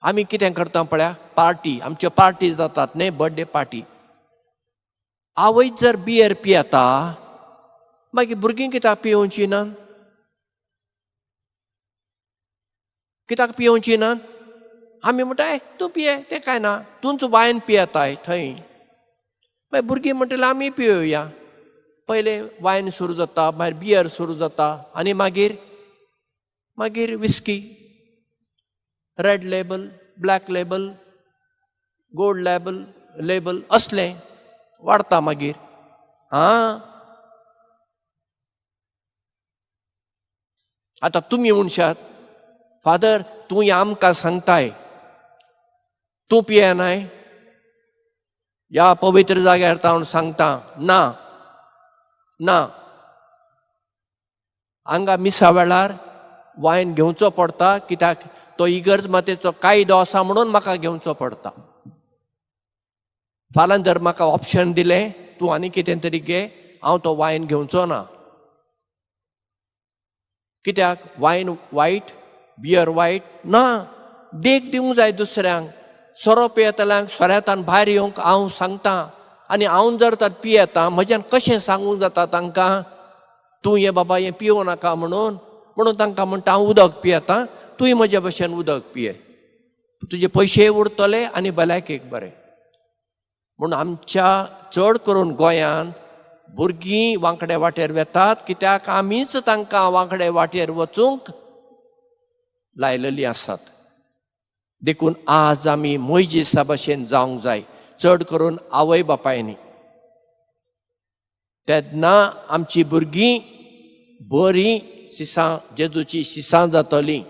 आमी कितें करता पळया, पार्टी, आमच्यो पार्टी जातात न्ही, बर्थडे पार्टी. आवय जर बियर पियेता मागीर भुरगीं कित्याक पियोवची ना? कित्याक पियोवची ना? आमी म्हणटाय तूं पिये, तें कांय ना, तूंच वायन पियेताय थंय. मागीर भुरगीं म्हणटलीं आमी पियोया. पयलें वायन सुरू जाता, मागीर बियर सुरू जाता आनी मागीर मागीर whisky, red label, black label, gold label label असलें वाडता मागीर. आं, आतां तुमी म्हणशात, फादर तूं हें आमकां सांगताय, तूं पियेनाय? ह्या पवित्र जाग्यार हांव सांगता, ना ना, हांगा मिसा वेळार वायन घेवचो पडटा, कित्याक तो इगर्ज मातेचो कायदो आसा म्हणून म्हाका घेवचो पडटा. फाल्यां जर म्हाका ऑप्शन दिलें तूं आनी कितें तरी घे, हांव तो वायन घेवचो ना. कित्याक? वायन वायट, बियर वायट ना. देख दिवंक जाय दुसऱ्यांक. सोरो पियेतल्यांक सोऱ्यांतल्यान भायर येवंक हांव सांगता, आनी हांव जर तर पियेता म्हज्यान कशें सांगूंक जाता तांकां, तूं हें बाबा हें पिवं नाका म्हणून? म्हणून तांकां म्हणटा हांव उदक पियेता, तूंय म्हज्या भशेन उदक पिये, तुजे पयशेय उरतले आनी भलायकेक बरें. म्हूण आमच्या चड करून गोंयांत भुरगीं वांकडे वाटेर वेतात, कित्याक आमीच तांकां वांकडे वाटेर वचूंक लायलेलीं आसात. देखून आज आमी मोयजेसा भशेन जावंक जाय, चड करून आवय बापायनी. तेन्ना आमची भुरगीं बरीं शिसां, जेजूची शिसां जातलीं.